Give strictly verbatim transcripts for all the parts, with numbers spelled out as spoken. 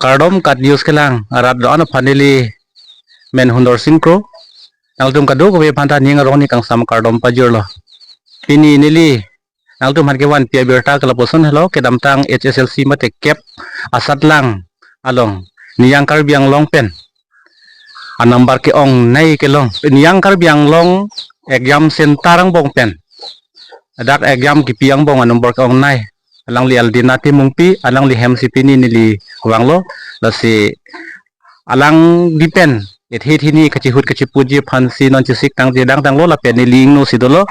Kardom KAT News kelang arat do-an aphan neli men Hundor Sing Kro. Nangtum kadokave aphan ta ning arong ni kangsam kardom pajirlo. Pini neli nangtum aphan kevanpi abirta ke lapuson helo, kedamtang H S L C mate kep asatlang along Niyang Karbi Anglong pen anumber ke-ongnei kelong, Niyang Karbi Anglong exam center angbong pen, dak exam kipi angbong anumber ke-ongnei, alangli Aldina Timungpi, alangli hem si pini neli vanglo. Lasi alangli pen ethit hini kachihut kachiputji aphan si non chesik tangji dangtanglo, lapen neli ingno si dolo.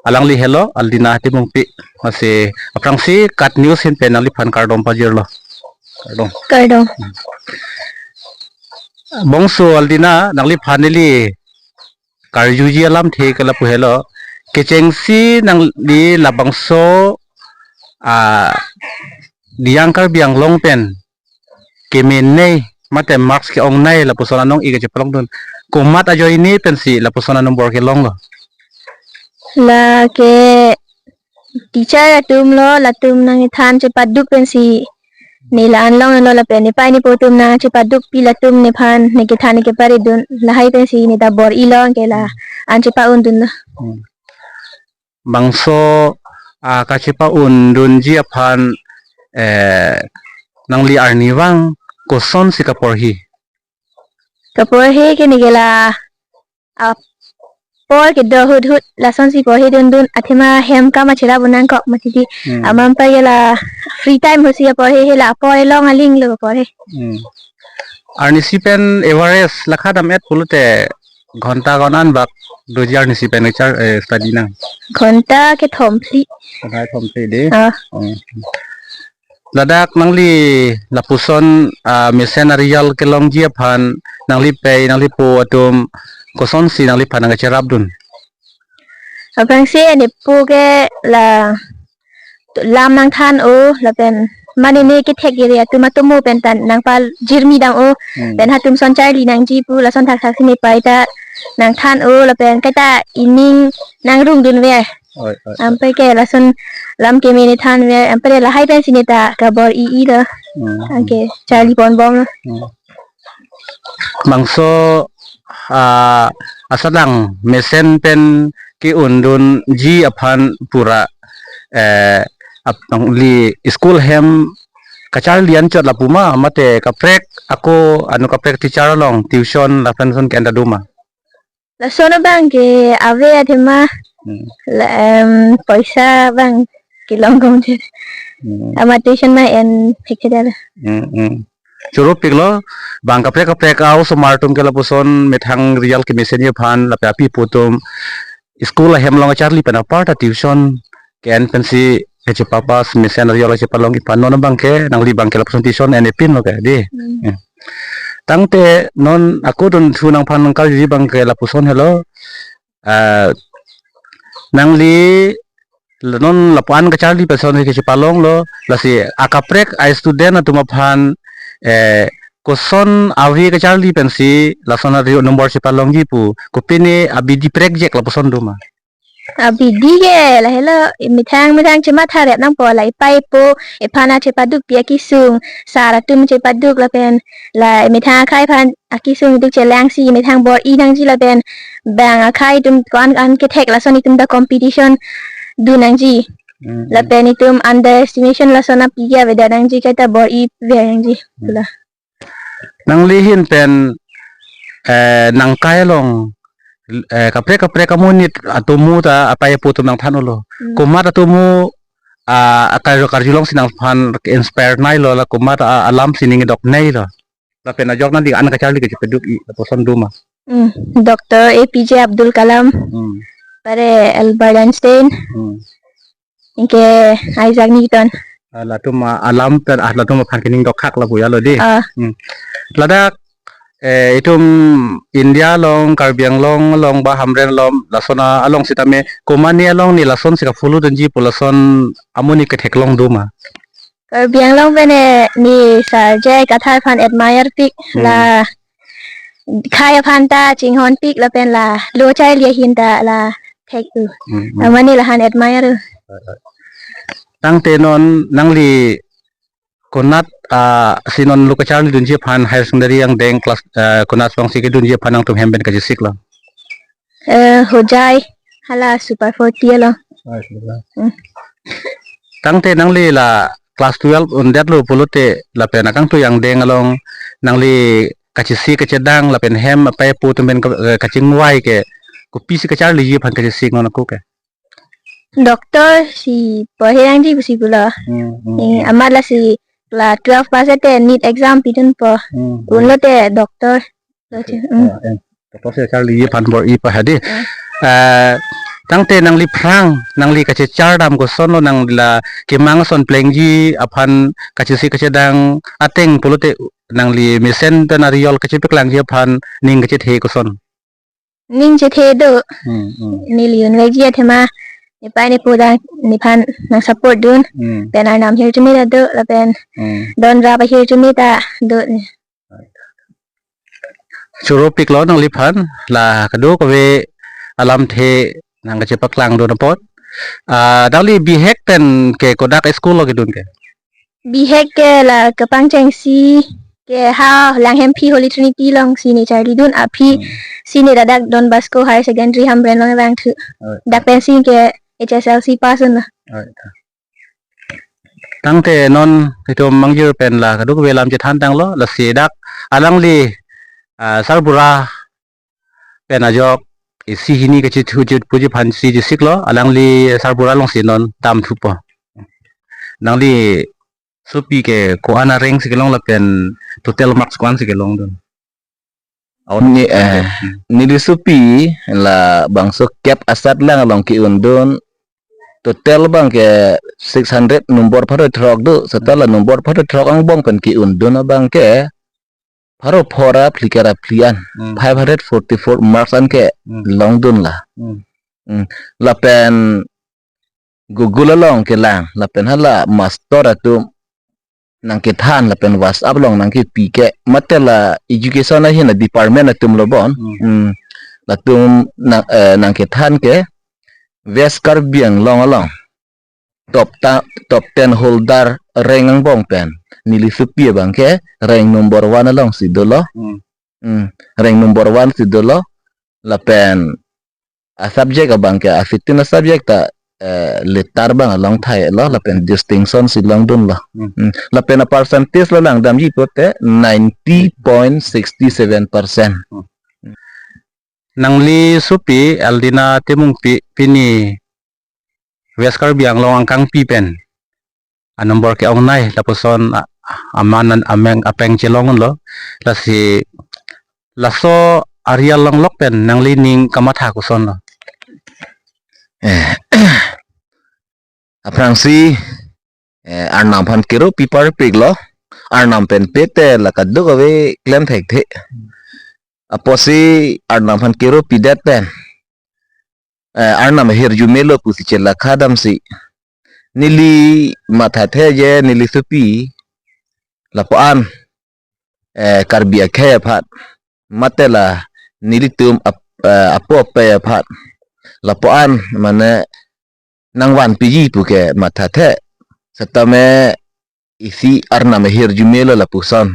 Alangli helo Aldina Timungpi. Lasi aphrangsi KAT News ahin pen nangliphan kardom pajirlo. Kardom. Kardom. Bangso Aldina, nangliphan neli karjuji alamthe ke lapu helo. Kechengsi nangli labangso, ah, Niyang Karbi Anglong pen kemenei mate marks ke-ongnei lapuson anong-i kachepalongdun, komat ajoine pensi lapuson anumber kelonglo? Lake teacher atumlo, latum nangkethan chepaduk pensi ne la-an longlo, lapen nepei nepo atum nangchepadukpi, latum nephan nekethan nekeparidun, lahai pensi ne ta bor-ilo, anke la-an chepa-undunlo. Hmm. Bangso, ah, kachepa-undunji aphan, eh, nangli arnivang kosonsi kaporhi? Kaporhi ke neke la apor kedo huthut lasonsi porhidundun, athema hem akam acherap-un nangkok mati di. Hmm. Amat anpar ke la free time ahutsi aporhi, he la apor elong alinglo aporhi. Hmm. Arnisi pen average lakha dam-et pulote ghonta ko-an bak doji arnisi pen kechar, eh, study nang? Ghonta kethom phli. Ghonta kethom phli de. Ah. Hmm. Ladak nangli lapuson, ah, mesen a-result kelongji aphan nanglipei nanglipo atum kosonsi nangliphan nangkacherapdun? Aphrangsi nepo ke la lam nangthan-o, lapen mane ne kethek iri atum atomo pen ta nangpajirmi dam-o, hmm, pen hatum son charli nangji pu lason thakthaksi nepei ta nangthan-o, lapen kaita ining nangrungdunver. Oi, oi, oi. Anpar ke lason lam keme ne thanver, anpar lahai pensi ne ta kabor-i-ilo. Hmm, hmm. Anke charli ponbomlo. Hmm. Bangso, ah, asatlang mesen pen ke-undunji aphan pura, eh, ap-, nangli school hem kacharli anchot lapu ma, mate kaprek ako anu kaprek teacher along tuition lapen lason ke-en ta do ma? Lason abang ke ave athema. Hmm. La, em, poisa abang kelong komjir. Hmm. Amat tuition ma en phek kedar. Hmm, hmm. Choro piklo, bang kaprek kaprek a-osomar atum ke lapuson methang result kemesenji aphan, lapen api apo atum school ahem along charli pen apar ta tuition ke-en pensi kachepapas mesen a-result kachepalongji aphan, non abang ke nangli abang ke lapuson tuition en-e pinlo ke di. Hmm. Hmm. Tangte non ako dunthu nangphan nangkarjuji abang ke lapuson helo. Ah, nangli non lapu-an kacharli pen lason kachepalonglo, lasi akaprek a-student atum aphan, eh, koson ave kacharli pensi lason a-result number chepalongji pu, kopine abidi prekjak lapuson do ma? Abidi ke lahelo, methang methang chematha rep nangpo, la epei epo ephan chepadukpi akesung, sar atum chepaduk lapen la methang akhei aphan akesung duk chelangsi methang bor-i nangji lapen bang akhei atum ko-an ko-an kethek lason itum ta competition dun nangji. Hmm. Lapen itum underestimation lason aphi ke avedet nangji, kaita bor-iver nangji. Hmm. Pula. Nangli ahin pen, eh, nangkai along, eh, kaprek kaprek amonit atomo ta apei apo atum nangthan-olo. Hmm. Komat atomo, ah, akarju, karjulongsi nangphan inspire neilo, la komat a, alamsi ning dokneilo? Lapen ajok nangli an kacharli kachepaduk-i lapuson do ma? Hmm. Doctor A P J Abdul Kalam. Hmm. Pare Albert Einstein. Hmm. Anke Isaac Newton. Ah, latum, ah, alam pen, ah, latum aphan kening dokhak lapu ya lo di. Ah. Hmm. Ladak, eh, itum India along, Karbi Anglong along, ba Hamren along, lason a, along sitame, komat ne along ne lasonsi ka-follow dunji pu lason amonit ketheklong do ma? Karbi Anglong pen ne, ne Sar J I Kathar aphan admire pik, hmm, la khei aphan ta chinghonpik lapen la lo charli ahin ta la thek-o. Hmm, hmm. Amat ne lahan admire-o. Tangte non nangli konat ah, si non lo kacharlidunji aphan higher secondary angdeng class, ah, konat vangsi kedunji aphan nangtum hem pen kachesiklo? Eh, Hojai, hala Super Forty along. Hmm. Tangte nangli la class twelve undetlo pulote lapen akangtui angdeng along nangli kachesik kachedang lapen hem apai apo atum pen ka-, eh, kachingvai ke kopisi kacharliji aphan kachesik non ako ke? Doctor si porhe nangji pusi pulo. Hmm, hmm, eh, hmm. Amat lasi class twelve pass te NEET exam pidunpo. Hmm, hmm. Unlote doctor. Lote, hmm. Ah, eh. Doctor si kacharliji aphan bor-i pa hadi. Hmm. Eh, tangte nangliphrang, nangli kachechar dam kosonlo, nangli la kemang ason plengji aphan kachesik kachedang ateng pulote nangli mesen pen ariol kachepaklangji aphan ning kachethe koson? Ning chethe do. Hmm, hmm. Neli unvekji athema nepei nepo ta nephan nang support dun. Hmm. Pen Arnam ahirjume ta do lapen, hmm, don rap ahirjume ta do. Choro piklo nangliphan la kadokave alamthe nangkachepaklangdun apot. Ah, nangli bihek pen ke kodak school lo kedun ke? Bihek ke la kapangchengsi ke ha Langhemphi Holy Trinity alongsi ne charlidun, aphi, hmm, si ne ladak Don Bosco Higher Secondary Hamren along vangthu. Oh. Dak pensi ke H S L C pass unlo. Oh. Tangte non itum mangjir pen la kadokave alam chethantanglo, lasi dak alangli, ah, sarbura pen ajok isi hini kachethurjut puji aphansi chesiklo, alangli sarbura alongsi non damthupo. Nangli sopi ke ko-an a-rank si kelong lapen total marks ko-an si kelongdun? Aun ni, eh, hmm, neli sopi labangso kep asatlang along ke-undun, total abang ke six hundred number pharo throk do, seta la number pharo throk angbong pen ke-undun abang ke pharo phor ra phlikep ra phli an, hmm, five hundred forty-four marks an ke, hmm, longdun la. Hmm. Hmm. Lapen Google along kelang, lapen hala master atum nangkethan lapen WhatsApp along nangkepi ke, mate la education ahin a-department atum lo bon. Hmm. Hmm. Latum nang, eh, nangkethan ke West Karbi Anglong along top ta-, top ten holder rank angbong pen neli sopi abang ke rank number one alongsi dolo. Hmm. Hmm. Rank number one si dolo. Lapen a-subject abang ke, a-fifteen a-subject ta, eh, letter abang along thai lo, lapen distinction si longdunlo. Hmm. Hmm. Lapen a-percentage lo langdamji pulote ninety point six seven percent. Hmm. Nangli sopi Aldina Timungpi pini West Karbi Anglong angkangpi pen a-number ke-ongnei lapuson a-, aman an ameng apeng chelonglo, lasi laso arial longlok pen nanglining kamatha kosonlo? Eh, aphrangsi, eh, Arnam aphan kero pi parpiklo, Arnam pen pete la kadokave klem thekthe. Apotsi Arnam aphan kero pidet pen, eh, Arnam ahirjume lo pusi chelakha damsi neli mathathe je neli sopi lapu-an, eh, Karbi akhei aphan, mate la nelitum ap-, eh, apo ape aphan lapu-an mane nangvanpiji pu ke mathathe. Setame isi Arnam ahirjume lo lapuson.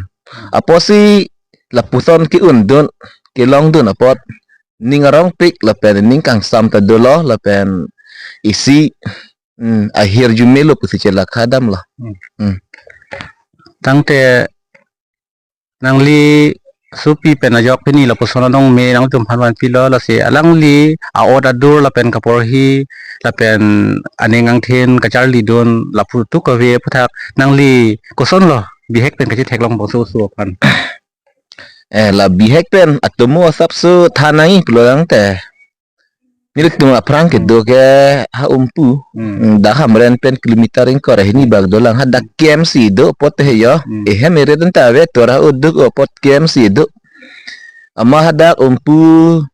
Apotsi lapuson ke-undun, kelongdun apot ning arongpik lapen ning kangsam ta dolo lapen isi, hmm, ahirjume lo pusi chelakha damlo. Hmm. Hmm. Tangte nangli sopi pen ajok pini lapuson anong me nangtum aphan vanpilo, lasi alangli a-ot adur lapen kaporhi lapen aning angthin kacharlidun lapu tu kave aphuthak nangli kosonlo bihek pen kachetheklong bangso oso aphan? Eh, la bihek pen atomo asapso than nangji pulo tangte nelitum aphrang kedo ke ha Umpu. Hmm. Hmm, dak Hamren pen kilometer ingkoi ra hini bak dolang, hadak K M C do apot he yo. Hmm. Ehem eret anta ave, tora uduk apot K M C do. Ama hadak Umpu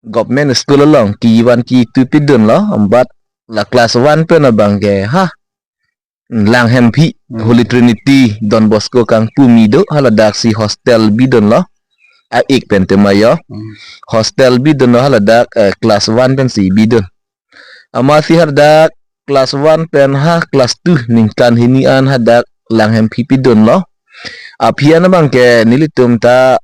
government school along K one K two pidunlo, ambat la class one pen abang ke ha Langhemphi, hmm, Holy Trinity Don Bosco Kangpumi do, haladaksi hostel bidunlo. A-ik pen tema yo. Hmm. Hostel bidunlo haladak, eh, class one pensi bidun. Amatsi hadak class one pen ha class two ningkan hini an hadak Langhemphi pidunlo. Aphi an abang ke nelitum ta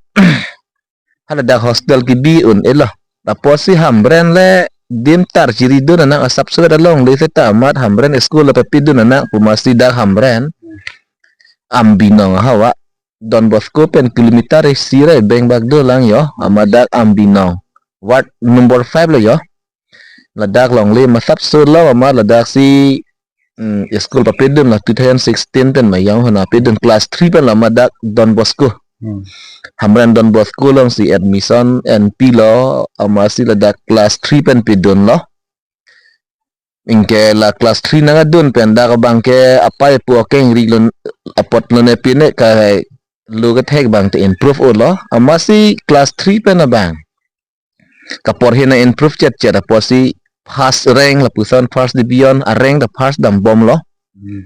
haladak hostel kebi un-elo. Apotsi Hamren le adim tar chiri dun anang, asapso alongle seta amat Hamren school le papi dun anang pu amatsi dak Hamren Ambinong ahavar, Don Bosco pen kilometer isi ra beng bak dolang yo, amat dak Ambinong, ward number five lo yo. Ladak longle masapso lo amat ladaksi, mm, school papi dun la two thousand sixteen pen mayang hona papi dun class three pen lo amat dak Don Bosco. Hmm. Hamren Don Bosco alongsi admission enpilo amatsi ladak class three pen pidunlo. Anke la class three nang adun pen dak abang ke apei apo akengri lun apot lone pine ka lo kethek abang te improve olo. Amatsi class three pen abang kaporhe nang improve chetchet apotsi first rank lapuson first division a-rank ta first dambomlo. Hmm.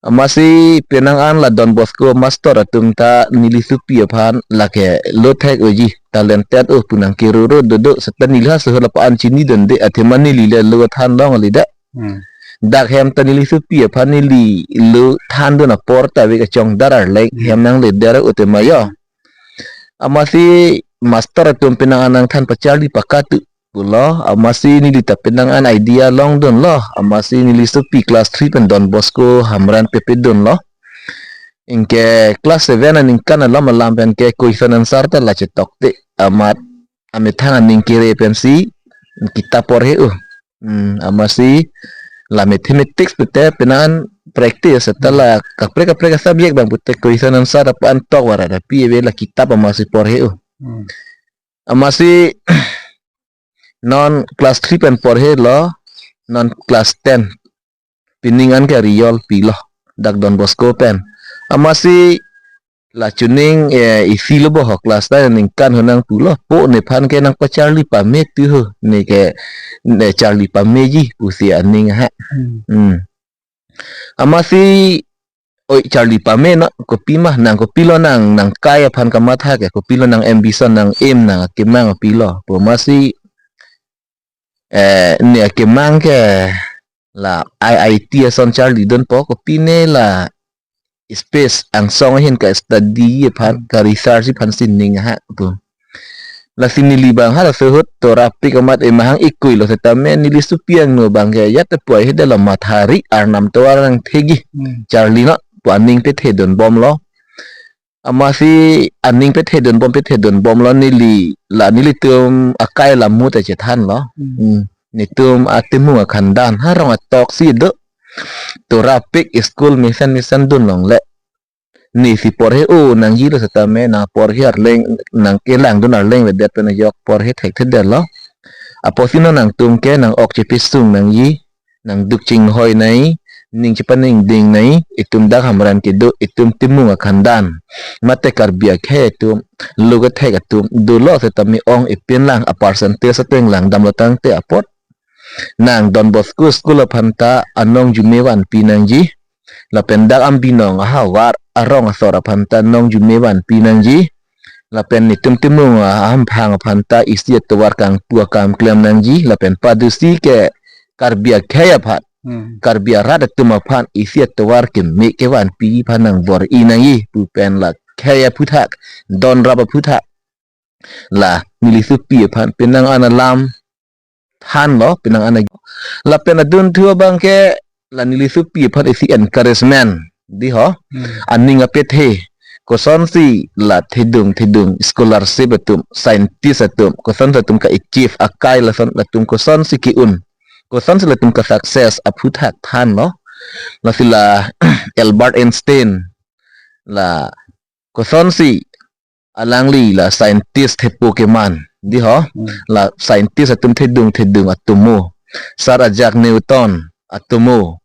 Amatsi penang an la Don Bosco master atum ta neli supi aphan lake lo thek oji, talented o pu nang keroro dodo seta neli ha suhur lapu-an chini dunde, athema neli le lo than longle da. Hmm. Dak hem ta neli supi aphan neli lo than dun apor ta ave kachongdar arleng, hmm, hem nangle der o tema yo. Amatsi master atum penang an nangthan pacharli pakatu pulo, amatsi neli ta penang an idea longdunlo, amatsi neli supi class three pen Don Bosco Hamren papi dunlo. Anke class seven aningkan alom alam pen ke question answer ta la chetokte, amat amethang aning kere pensi kitap porhe o. Hmm, amatsi la mathematics pute penang an practice ta la kaprek kaprek subject abang pute question answer apan tok varat api ave, la kitap amatsi porhe o. Hmm. Amatsi non class three pen porhelo, non class ten pining an ke result pilo dak Don Bosco pen. Amatsi la chuning, eh, isi lo bo ho class ta ningkan ho nang pulo, po nephan ke nang pacharli pame tu ho, ne ke ne charli pameji pusi aning ha. Hmm. Hmm. Amatsi oi charli pame no, kopi ma nang, kopilo nang, nang kai aphan kamatha ke, kopilo nang ambition, nang aim, nang akemang pilo pu amatsi, eh, ne akemang ke la I I T ason charli dunpo, kopine la space angsong ahin ka study aphan, ka research aphan si ning ha pu. Lasi neli abang hala suhut torapik amat emahang ikuilo setame neli supi angno abang ke ya te puai hede la mathari arnam tovar nang thegi. Hmm. Charli no pu aning pethe dunbomlo. Amatsi aning pethe dunbom, pethe dunbomlo neli, la nelitum akai lamu ta chethanlo. Hmm. Hmm. Netum atimung akhandan ha rong atoksi do. Torapik school mesen mesen dun longle. Nesi porhe o nangjilo setame nang porhe arleng, nang kelang dun arleng vedet pen ajok porhe thekthedetlo. Apotsi non nangtum ke nang ok chepesung nangji, nang duk chinghoi nai, ning chepaningding nai, itum dak Hamren kedo, itum timung akhandan. Mate Karbi akhei atum, lo kethek atum dolo setame ong ipin lang, a percentage ateng lang damlo tangte apot nang Don Bosco school aphan ta anong jume vanpi nangji. Lapen dak Ambinong ahavar arong asor aphan ta nong jume vanpi nangji. Lapen netum timung ahamphang aphan ta isi atovar kangpu akam klem nangji. Lapen padusi ke Karbi akhei aphan, hmm, Karbi arat atum aphan isi atovar keme kevanpi aphan nang bor-i nangji pu pen la khei aphuthak, don rap aphuthak la neli supi aphan penang an alam thanlo, penang an ag-, lapen adunthu abang ke la neli supi aphan isi encouragement dei ho. Hmm. Aning apethe, kosonsi la thedung thedung scholarship atum, scientist atum, kosonsi latum ka-achieve akai, lason latum kosonsi ke-un, kosonsi latum ka-success aphuthak thanlo. Lasi la Albert Einstein la kosonsi alangli la scientist thepo keman dei ho. Hmm. La scientist atum thedung thedung atomo, Sir Isaac Newton atomo,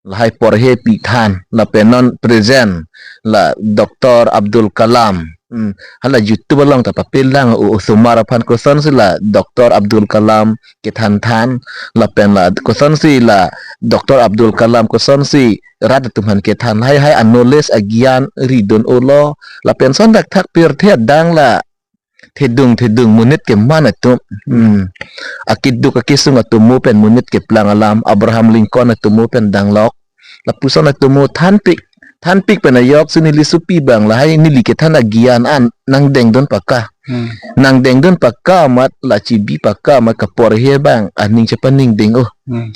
lahai porhe pithan. Lapen non present la Doctor Abdul Kalam. Hmm. Hala YouTube along ta papelang o, osomar aphan kosonsi la Doctor Abdul Kalam kethanthan, lapen la kosonsi la Doctor Abdul Kalam kosonsi rat atum aphan kethan, lahai hai a-knowledge agyan ridun olo, lapen son dakthak pirthe adang la thedung thedung monit keman atum. Hmm. Akeduk akesung atomo pen monit keplang alam, Abraham Lincoln atomo pen danglok, lapuson atomo thanpik. thanpik pen ajok si neli sopi abang lahai neli kethan agiyan an nangdengdun paka. Hmm. Nangdengdun paka amat la chibi paka amat kaporhe abang aning chepaningding o. Hmm.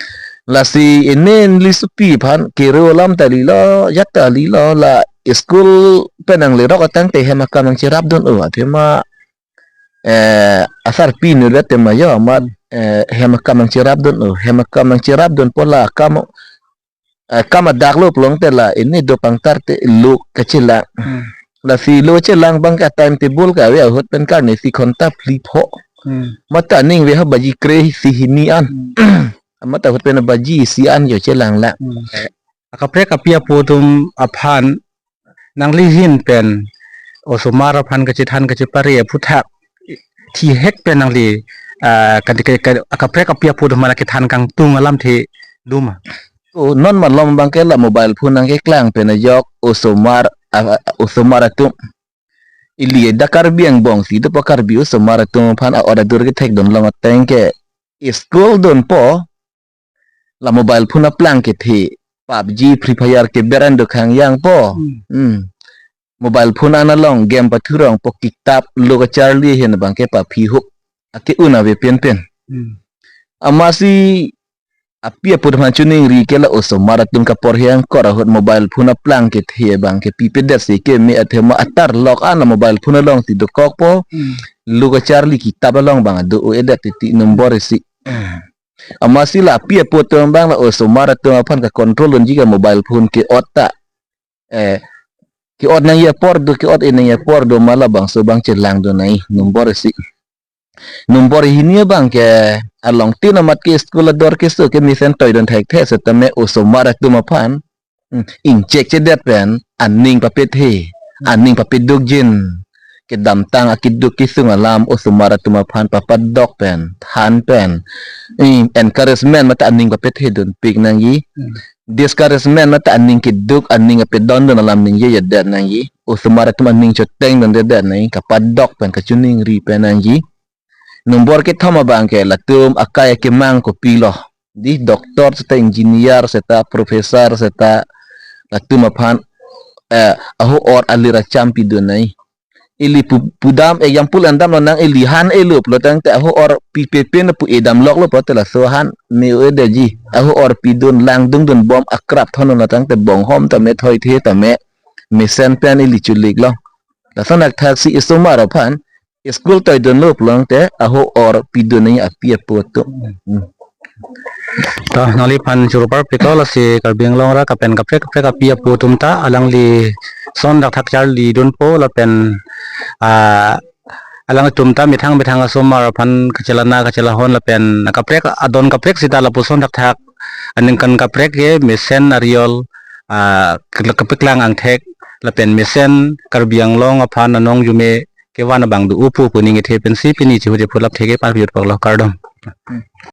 Lasi ene neli sopi aphan kero alam ta lilo, jat ta lilo, la school pen nanglerok atangte hem akam nangcherapdun o, athema, eh, asarpi nu rat tema yo amat, eh, hem akam nangcherapdun o, hem akam nangcherapdunpo la akam, eh, akam adaklo pulote la ini do pangtar te lo kachelang. Hmm. Lasi lo chelang abang ke timetable ke ave ahut pen karne si khonta phli pho. Hmm. Mata aning ave ha baji kre-isi hini an. Hmm. Mata ahut pen baji isi an jo chelang la. Hmm. Akaprek api apo atum aphan nangli ahin pen osomar aphan kachethan kachepare aphuthak thihek pen nangli, ah, kan ke, ke, akaprek api apo atum aphan kethan kangtung alamthe do ma? O, non malom abang ke la mobile phone nangkeklang pen ajok osomar, ah, ah, osomar atum. Ili dak Karbi angbong si dopo, Karbi osomar atum aphan a-order dur kethekdun long ateng ke school dunpo, la mobile phone aplang kethe, PUBG, Free Fire keber an do khangyangpo. Hmm. Hmm. Mobile phone an along game pathurongpo, kitap lo kacharli ahin abang ke paphi ho. Ake-un ave penpen. Hmm. Amatsi api apo aphan choningri ke la osomar atum kaporhe angkor ahut mobile phone aplang kethe abang ke pipedet si keme athema atarlok an la mobile phone along si dokokpo. Hmm. Lo kacharli kitap along abang do-o-edet titi nombor isi. Hmm. Amatsi la api apo atum abang la osomar atum aphan kacontrol unji ke mobile phone ke-ot ta, eh, ke-ot nangji apor do, ke-ot-e nangji apor do ma labangso abang chelangdun nangji nombor isi. Nombor hini abang ke alongtin amat ke school ador keso kemesen toidun thekthe setame osomar atum aphan, hmm, ingchekchedet pen aning papethe, aning papedukjin, kedamtang akeduk kesung alam osomar atum aphan papadok pen, than pen, hmm, encouragement mate aning papethedunpik nangji. Hmm. Discouragement mate aning keduk, aning apedondun alam ningjejedet nangji. Osomar atum aning chotengdundedet nangji, kapadok pen kachoningri pen nangji. Nombor kethom abang ke latum akai akemang kopilo. Di doctor seta engineer seta professor seta latum aphan, eh, aho or alir acham pidun nangji. Ili pu-, pudam example endam lonang, ili han-elo pulo tangte aho or pipepen pu edam loklo pulote laso han me-o-edetji. Aho or pidun langdungdunbom akrap thondun lo tangte bonghom tame thoithe tame mesen pen ili chuliklo. Lason athak si osomar aphan school toidunlo pulote aho or pidun nangji api apo atum. Hmm. To, nangliphan choro parpiklo, lasi Karbi Anglong arat pen kaprek kaprek api apo atum ta alangli son thakthak charlidunpo lapen, ah, alangtum ta methang methang asomar aphan kachelana kachelahon lapen kaprek adon kaprek sita lapuson thakthak aningkan kaprek ke mesen ariol, ah, ke-, kepeklang angthek lapen mesen Karbi Anglong aphan anong jume kevan abang do-o pu pu ning kethe pensi pini chihu je phulap theke parpiyot paklo, kardom.